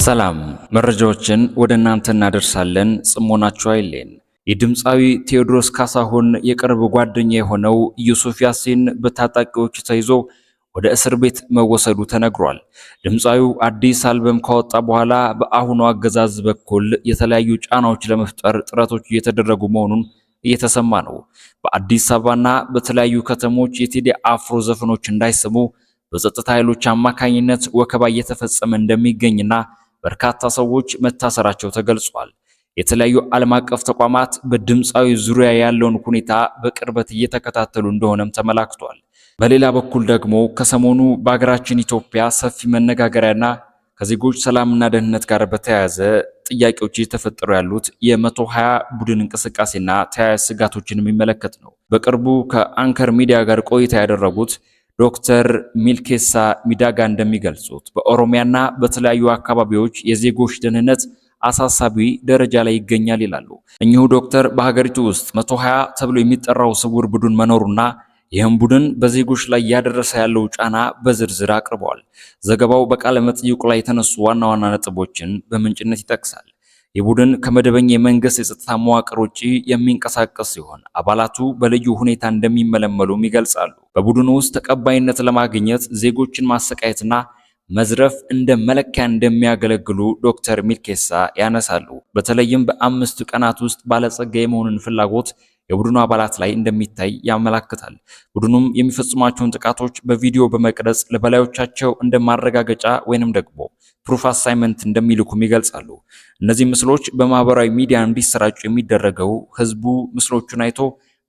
ሰላም፣ መረጃዎችን ወደ እናንተ እናደርሳለን። ጽሞናችሁ አይለየን። የድምፃዊ ቴዎድሮስ ካሳሁን የቅርብ ጓደኛ የሆነው ዩሱፍ ያሲን በታጣቂዎች ተይዞ ወደ እስር ቤት መወሰዱ ተነግሯል። ድምፃዊው አዲስ አልበም ካወጣ በኋላ በአሁኑ አገዛዝ በኩል የተለያዩ ጫናዎች ለመፍጠር ጥረቶች እየተደረጉ መሆኑን እየተሰማ ነው። በአዲስ አበባና በተለያዩ ከተሞች የቴዲ አፍሮ ዘፈኖች እንዳይሰሙ በጸጥታ ኃይሎች አማካኝነት ወከባ እየተፈጸመ እንደሚገኝና በርካታ ሰዎች መታሰራቸው ተገልጿል። የተለያዩ ዓለም አቀፍ ተቋማት በድምፃዊ ዙሪያ ያለውን ሁኔታ በቅርበት እየተከታተሉ እንደሆነም ተመላክቷል። በሌላ በኩል ደግሞ ከሰሞኑ በሀገራችን ኢትዮጵያ ሰፊ መነጋገሪያና ከዜጎች ሰላምና ደህንነት ጋር በተያያዘ ጥያቄዎች እየተፈጠሩ ያሉት የ120 ቡድን እንቅስቃሴና ተያያዥ ስጋቶችን የሚመለከት ነው። በቅርቡ ከአንከር ሚዲያ ጋር ቆይታ ያደረጉት ዶክተር ሚልኬሳ ሚዳጋ እንደሚገልጹት በኦሮሚያና በተለያዩ አካባቢዎች የዜጎች ደህንነት አሳሳቢ ደረጃ ላይ ይገኛል ይላሉ። እኚሁ ዶክተር በሀገሪቱ ውስጥ 120 ተብሎ የሚጠራው ስውር ቡድን መኖሩና ይህም ቡድን በዜጎች ላይ እያደረሰ ያለው ጫና በዝርዝር አቅርበዋል። ዘገባው በቃለ መጠይቁ ላይ የተነሱ ዋና ዋና ነጥቦችን በምንጭነት ይጠቅሳል። ይህ ቡድን ከመደበኛ የመንግስት የጸጥታ መዋቅር ውጪ የሚንቀሳቀስ ሲሆን አባላቱ በልዩ ሁኔታ እንደሚመለመሉም ይገልጻሉ። በቡድኑ ውስጥ ተቀባይነት ለማግኘት ዜጎችን ማሰቃየትና መዝረፍ እንደ መለኪያ እንደሚያገለግሉ ዶክተር ሚልኬሳ ያነሳሉ። በተለይም በ5 ቀናት ውስጥ ባለጸጋ የመሆንን ፍላጎት የቡድኑ አባላት ላይ እንደሚታይ ያመላክታል። ቡድኑም የሚፈጽሟቸውን ጥቃቶች በቪዲዮ በመቅረጽ ለበላዮቻቸው እንደ ማረጋገጫ ወይንም ደግሞ proof assignment እንደሚልኩም ይገልጻሉ። እነዚህ ምስሎች በማህበራዊ ሚዲያ እንዲሰራጩ የሚደረገው ህዝቡ ምስሎቹን አይቶ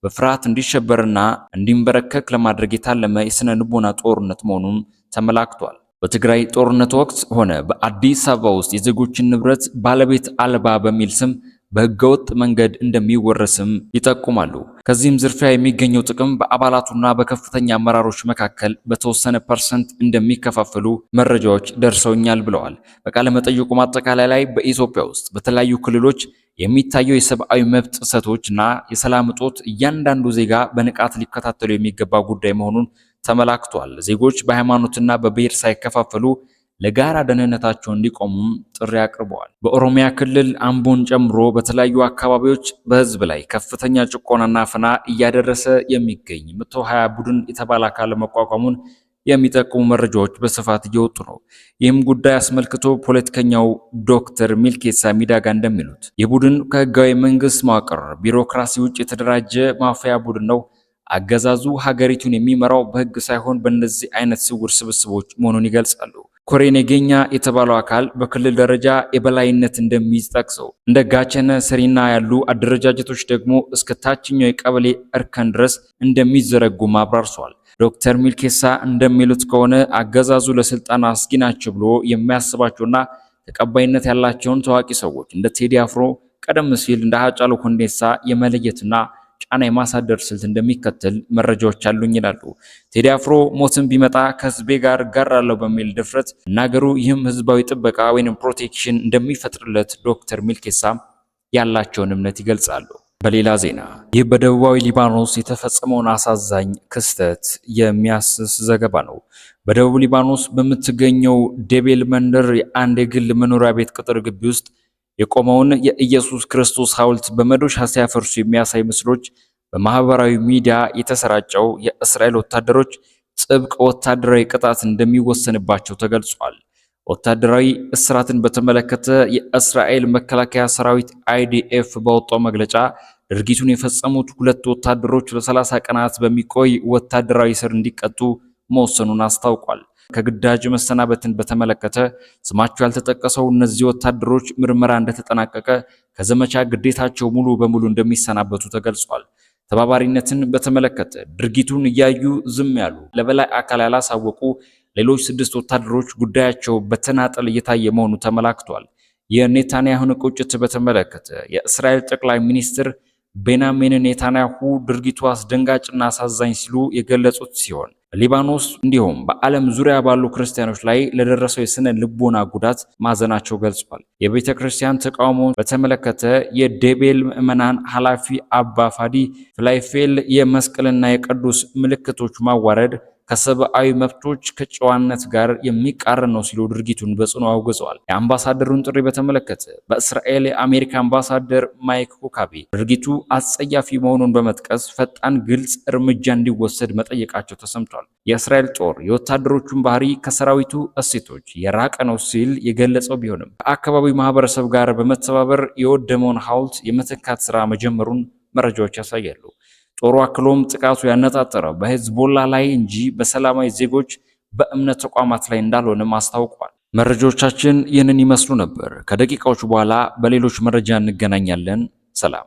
በፍርሃት እንዲሸበርና እንዲንበረከክ ለማድረግ የታለመ የስነ ልቦና ጦርነት መሆኑን ተመላክቷል። በትግራይ ጦርነት ወቅት ሆነ በአዲስ አበባ ውስጥ የዜጎችን ንብረት ባለቤት አልባ በሚል ስም በህገወጥ መንገድ እንደሚወረስም ይጠቁማሉ። ከዚህም ዝርፊያ የሚገኘው ጥቅም በአባላቱና በከፍተኛ አመራሮች መካከል በተወሰነ percent እንደሚከፋፈሉ መረጃዎች ደርሰውኛል ብለዋል። በቃለ መጠይቁ ማጠቃለያ ላይ በኢትዮጵያ ውስጥ በተለያዩ ክልሎች የሚታየው የሰብአዊ መብት ጥሰቶች እና የሰላም እጦት እያንዳንዱ ዜጋ በንቃት ሊከታተሉ የሚገባ ጉዳይ መሆኑን ተመላክቷል። ዜጎች በሃይማኖትና በብሔር ሳይከፋፈሉ ለጋራ ደህንነታቸው እንዲቆሙም ጥሪ አቅርበዋል። በኦሮሚያ ክልል አምቦን ጨምሮ በተለያዩ አካባቢዎች በህዝብ ላይ ከፍተኛ ጭቆናና አፈና እያደረሰ የሚገኝ 120 ቡድን የተባለ አካል መቋቋሙን የሚጠቁሙ መረጃዎች በስፋት እየወጡ ነው። ይህም ጉዳይ አስመልክቶ ፖለቲከኛው ዶክተር ሚልኬሳ ሚዳጋ እንደሚሉት ይህ ቡድን ከህጋዊ መንግስት መዋቅር ቢሮክራሲ ውጭ የተደራጀ ማፊያ ቡድን ነው። አገዛዙ ሀገሪቱን የሚመራው በህግ ሳይሆን በእነዚህ አይነት ስውር ስብስቦች መሆኑን ይገልጻሉ። ኮሬ ኔጌኛ የተባለው አካል በክልል ደረጃ የበላይነት እንደሚይዝ ጠቅሰው እንደ ጋቸነ ሰሪና ያሉ አደረጃጀቶች ደግሞ እስከ ታችኛው የቀበሌ እርከን ድረስ እንደሚዘረጉ አብራርተዋል። ዶክተር ሚልኬሳ እንደሚሉት ከሆነ አገዛዙ ለስልጣን አስጊ ናቸው ብሎ የሚያስባቸውና ተቀባይነት ያላቸውን ታዋቂ ሰዎች እንደ ቴዲ አፍሮ፣ ቀደም ሲል እንደ ሀጫሉ ሁንዴሳ የመለየትና ጫና የማሳደር ስልት እንደሚከተል መረጃዎች አሉኝ ይላሉ። ቴዲ አፍሮ ሞትን ቢመጣ ከህዝቤ ጋር እጋራለሁ በሚል ድፍረት መናገሩ ይህም ህዝባዊ ጥበቃ ወይም protection እንደሚፈጥርለት ዶክተር ሚልኬሳ ያላቸውን እምነት ይገልጻሉ። በሌላ ዜና ይህ በደቡባዊ ሊባኖስ የተፈጸመውን አሳዛኝ ክስተት የሚያስስ ዘገባ ነው። በደቡብ ሊባኖስ በምትገኘው ዴቤል መንደር የአንድ የግል መኖሪያ ቤት ቅጥር ግቢ ውስጥ የቆመውን የኢየሱስ ክርስቶስ ሐውልት በመዶሻ ሲያፈርሱ የሚያሳይ ምስሎች በማህበራዊ ሚዲያ የተሰራጨው የእስራኤል ወታደሮች ጥብቅ ወታደራዊ ቅጣት እንደሚወሰንባቸው ተገልጿል። ወታደራዊ እስራትን በተመለከተ የእስራኤል መከላከያ ሰራዊት አይዲኤፍ ባወጣው መግለጫ ድርጊቱን የፈጸሙት ሁለት ወታደሮች ለ30 ቀናት በሚቆይ ወታደራዊ እስር እንዲቀጡ መወሰኑን አስታውቋል። ከግዳጅ መሰናበትን በተመለከተ ስማቸው ያልተጠቀሰው እነዚህ ወታደሮች ምርመራ እንደተጠናቀቀ ከዘመቻ ግዴታቸው ሙሉ በሙሉ እንደሚሰናበቱ ተገልጿል። ተባባሪነትን በተመለከተ ድርጊቱን እያዩ ዝም ያሉ፣ ለበላይ አካል ያላሳወቁ ሌሎች 6 ወታደሮች ጉዳያቸው በተናጠል እየታየ መሆኑ ተመላክቷል። የኔታንያሁን ቁጭት በተመለከተ የእስራኤል ጠቅላይ ሚኒስትር ቤንያሚን ኔታንያሁ ድርጊቱ አስደንጋጭና አሳዛኝ ሲሉ የገለጹት ሲሆን በሊባኖስ እንዲሁም በዓለም ዙሪያ ባሉ ክርስቲያኖች ላይ ለደረሰው የስነ ልቦና ጉዳት ማዘናቸው ገልጿል። የቤተ ክርስቲያን ተቃውሞ በተመለከተ የዴቤል ምዕመናን ኃላፊ አባ ፋዲ ፍላይፌል የመስቀልና የቅዱስ ምልክቶች ማዋረድ ከሰብአዊ መብቶች ከጨዋነት ጋር የሚቃረን ነው ሲሉ ድርጊቱን በጽኑ አውግዘዋል። የአምባሳደሩን ጥሪ በተመለከተ በእስራኤል የአሜሪካ አምባሳደር ማይክ ሁካቢ ድርጊቱ አጸያፊ መሆኑን በመጥቀስ ፈጣን፣ ግልጽ እርምጃ እንዲወሰድ መጠየቃቸው ተሰምቷል። የእስራኤል ጦር የወታደሮቹን ባህሪ ከሰራዊቱ እሴቶች የራቀ ነው ሲል የገለጸው ቢሆንም ከአካባቢው ማህበረሰብ ጋር በመተባበር የወደመውን ሐውልት የመተካት ስራ መጀመሩን መረጃዎች ያሳያሉ። ጦሩ አክሎም ጥቃቱ ያነጣጠረው በሄዝቦላ ላይ እንጂ በሰላማዊ ዜጎች፣ በእምነት ተቋማት ላይ እንዳልሆነም አስታውቋል። መረጃዎቻችን ይህንን ይመስሉ ነበር። ከደቂቃዎች በኋላ በሌሎች መረጃ እንገናኛለን። ሰላም።